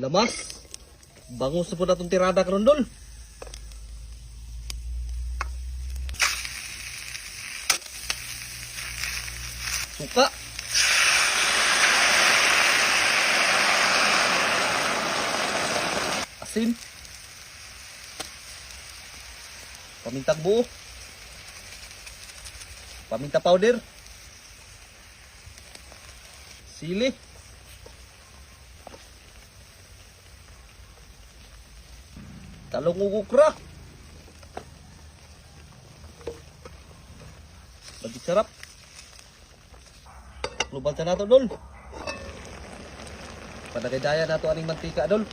Lamas. Bangus na po na itong tirada karon, dol. Suka. Asin. Pamintang buo. Paminta powder. Sili. Talong ug okra. Magic sarap. Lubal sa nato, dol. Padagay nato aning mantika, dol.